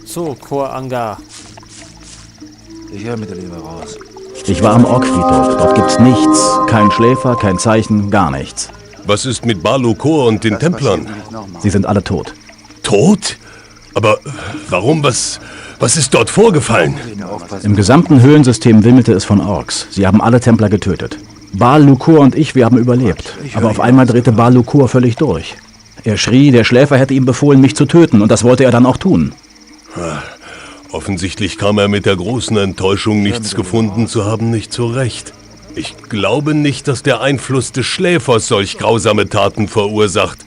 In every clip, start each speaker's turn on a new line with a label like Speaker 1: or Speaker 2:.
Speaker 1: So, Cor Angar.
Speaker 2: Ich höre mit der Leber raus.
Speaker 3: Ich war am Orkfriedhof. Dort gibt's nichts. Kein Schläfer, kein Zeichen, gar nichts.
Speaker 4: Was ist mit Balukor und den
Speaker 5: Das
Speaker 4: Templern?
Speaker 5: passiert nicht nochmal.
Speaker 3: Sie sind alle tot.
Speaker 4: Tot? Aber warum? Was ist dort vorgefallen?
Speaker 3: Im gesamten Höhlensystem wimmelte es von Orks. Sie haben alle Templer getötet. Baal Lukur und ich, wir haben überlebt. Aber auf einmal drehte Baal Lukur völlig durch. Er schrie, der Schläfer hätte ihm befohlen, mich zu töten, und das wollte er dann auch tun.
Speaker 4: Offensichtlich kam er mit der großen Enttäuschung, nichts gefunden zu haben, nicht zurecht. Ich glaube nicht, dass der Einfluss des Schläfers solch grausame Taten verursacht.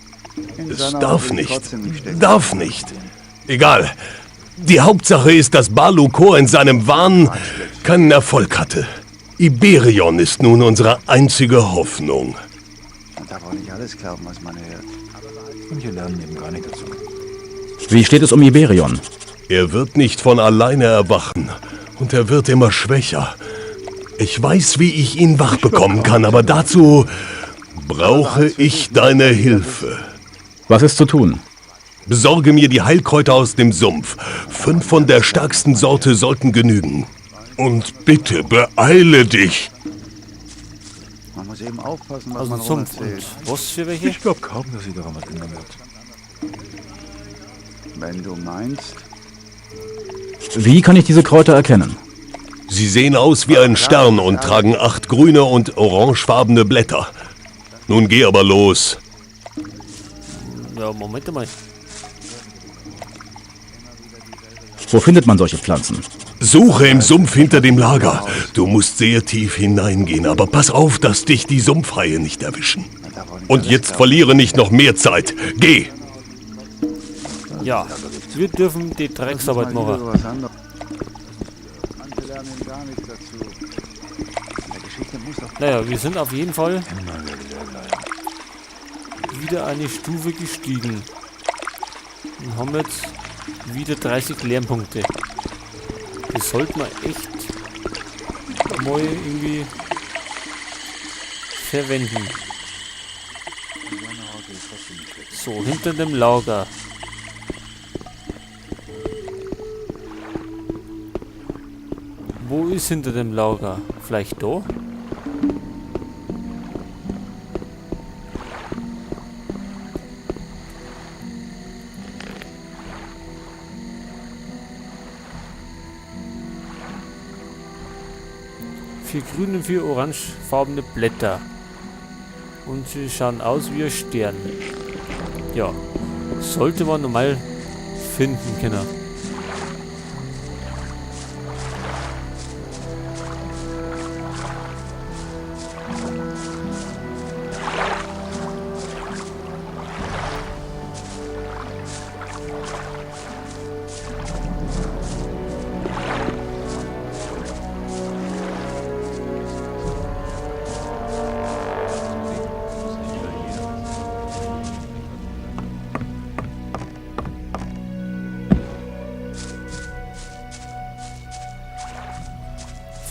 Speaker 5: In
Speaker 4: Es
Speaker 5: seiner
Speaker 4: darf
Speaker 5: Haut will ich
Speaker 4: nicht.
Speaker 5: trotzdem nicht stecken.
Speaker 4: Darf nicht. Egal. Die Hauptsache ist, dass Balukor in seinem Wahn keinen Erfolg hatte. Iberion ist nun unsere einzige Hoffnung.
Speaker 5: Man darf auch nicht alles glauben, was man hört.
Speaker 2: Manche lernen eben gar nicht dazu.
Speaker 3: Wie steht es um Iberion?
Speaker 4: Er wird nicht von alleine erwachen und er wird immer schwächer. Ich weiß, wie ich ihn wach bekommen kann, aber dazu brauche ich deine Hilfe.
Speaker 3: Was ist zu tun?
Speaker 4: Besorge mir die Heilkräuter aus dem Sumpf. 5 von der stärksten Sorte sollten genügen. Und bitte beeile dich.
Speaker 5: Man muss eben aufpassen, was
Speaker 1: Aus dem
Speaker 5: man
Speaker 1: Sumpf. Und
Speaker 5: rumerzählt.
Speaker 1: was für welche?
Speaker 2: Ich glaube kaum, dass sich daran was ändern wird.
Speaker 5: Wenn du meinst,
Speaker 3: Wie kann ich diese Kräuter erkennen?
Speaker 4: Sie sehen aus wie ein Stern und tragen 8 grüne und orangefarbene Blätter. Nun geh aber los.
Speaker 1: Ja, Moment mal.
Speaker 3: Wo findet man solche Pflanzen?
Speaker 4: Suche im Sumpf hinter dem Lager. Du musst sehr tief hineingehen, aber pass auf, dass dich die Sumpfhaie nicht erwischen.
Speaker 5: man darf auch nicht
Speaker 4: Und
Speaker 5: alles
Speaker 4: jetzt
Speaker 5: glauben.
Speaker 4: verliere nicht noch mehr Zeit. Geh!
Speaker 1: Ja, wir dürfen die Drecksarbeit
Speaker 5: Mal lieber
Speaker 1: machen.
Speaker 5: über was anderes. Manche lernen eben gar nichts dazu. In der Geschichte muss doch
Speaker 1: Naja, wir sind auf jeden Fall wieder eine Stufe gestiegen. Und haben jetzt wieder 30 Lernpunkte. Das sollte man echt mal irgendwie verwenden. So, hinter dem Lager. Wo ist hinter dem Lager? Vielleicht da? Vier grüne und 4 orangefarbene Blätter. Und sie schauen aus wie ein Stern. Ja, sollte man normal finden können.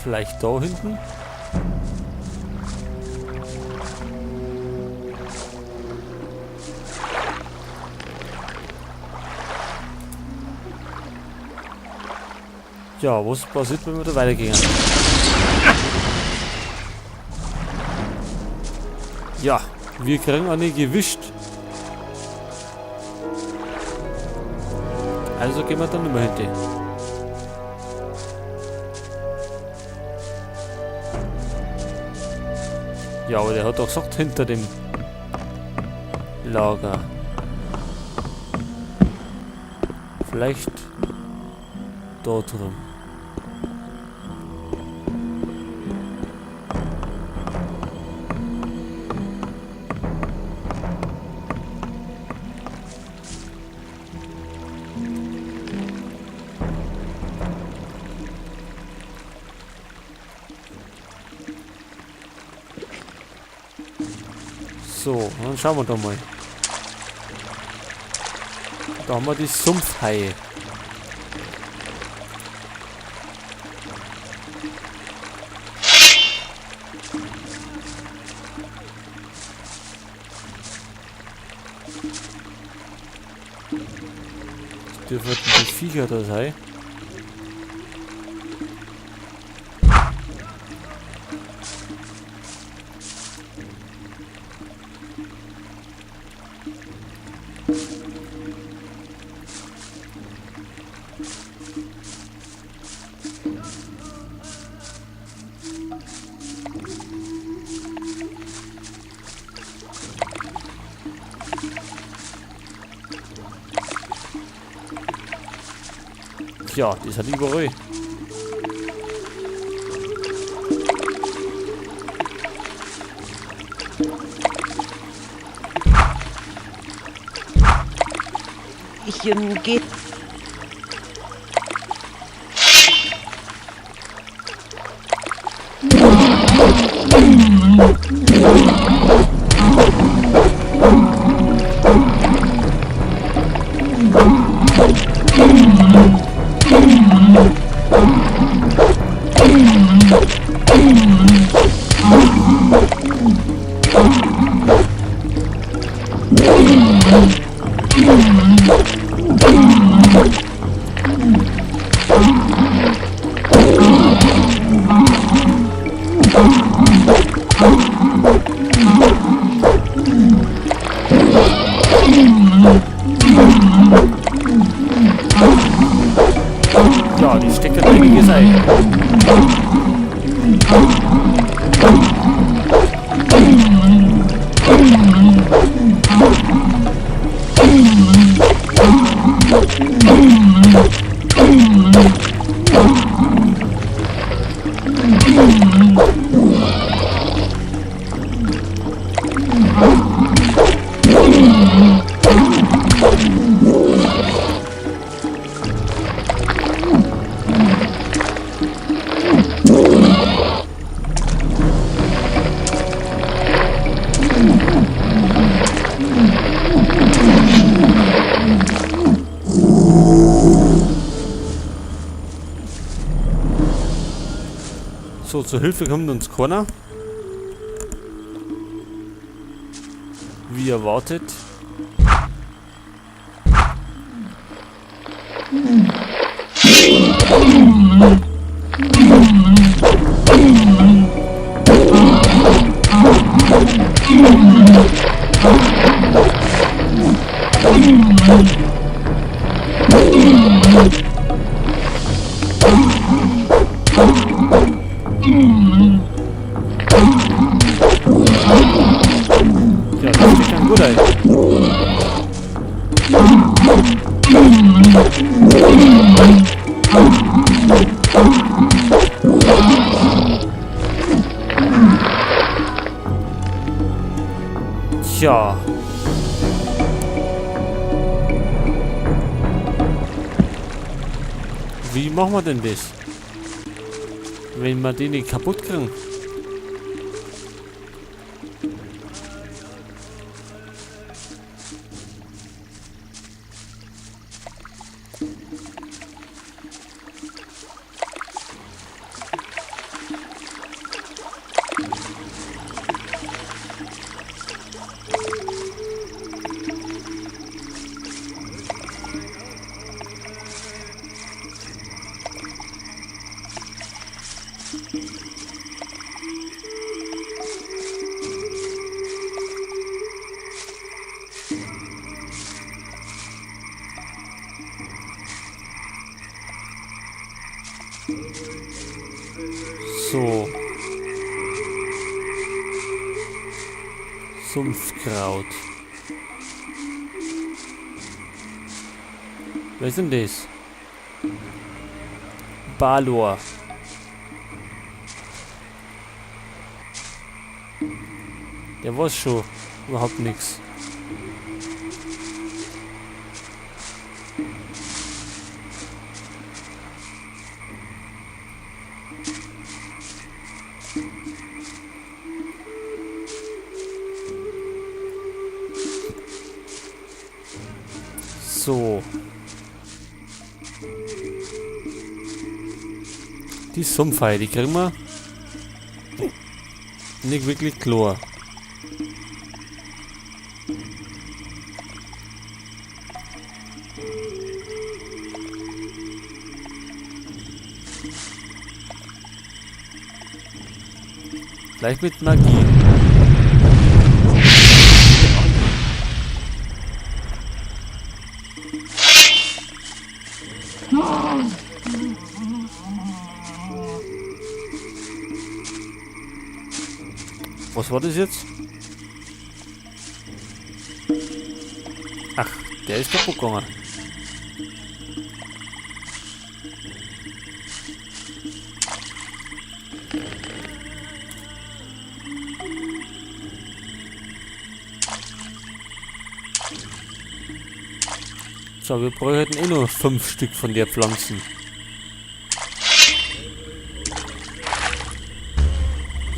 Speaker 1: Vielleicht da hinten? Ja, was passiert, wenn wir da weitergehen? Ja, wir kriegen eine gewischt. Also gehen wir dann nicht mehr hinten. Ja, aber der hat doch gesagt, hinter dem Lager. Vielleicht dort rum. So, dann schauen wir doch mal. Da haben wir die Sumpfhaie. Dürfen die Viecher da sein? Tja, die sind überall.
Speaker 6: Ich geh.
Speaker 1: Ja, die stecken einiges ein. So, zur Hilfe kommt uns keiner. Wie erwartet. Ja, das steht dann gut ein. Tja. Wie machen wir denn das? Wenn wir den nicht kaputt kriegen? So. Sumpfkraut. Wer ist denn das? Balor. Der weiß schon überhaupt nichts. So. Die Sumpfhai, die kriegen wir nicht wirklich klar. Gleich mit Magie. Was war das jetzt? Ach, der ist kaputt gegangen. So, wir bräuchten eh nur 5 Stück von der Pflanzen.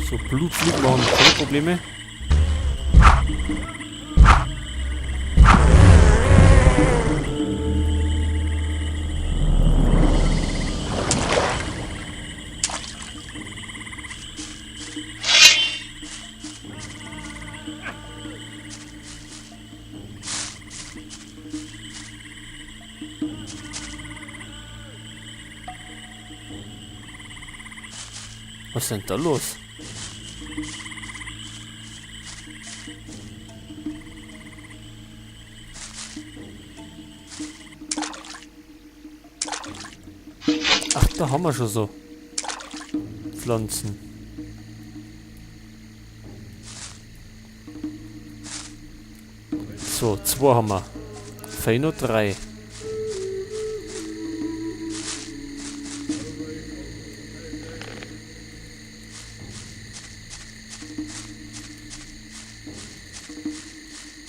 Speaker 1: So, Blutflug machen keine Probleme. Was ist denn da los? Ach, da haben wir schon so Pflanzen. So, 2 haben wir. Fehlen nur 3.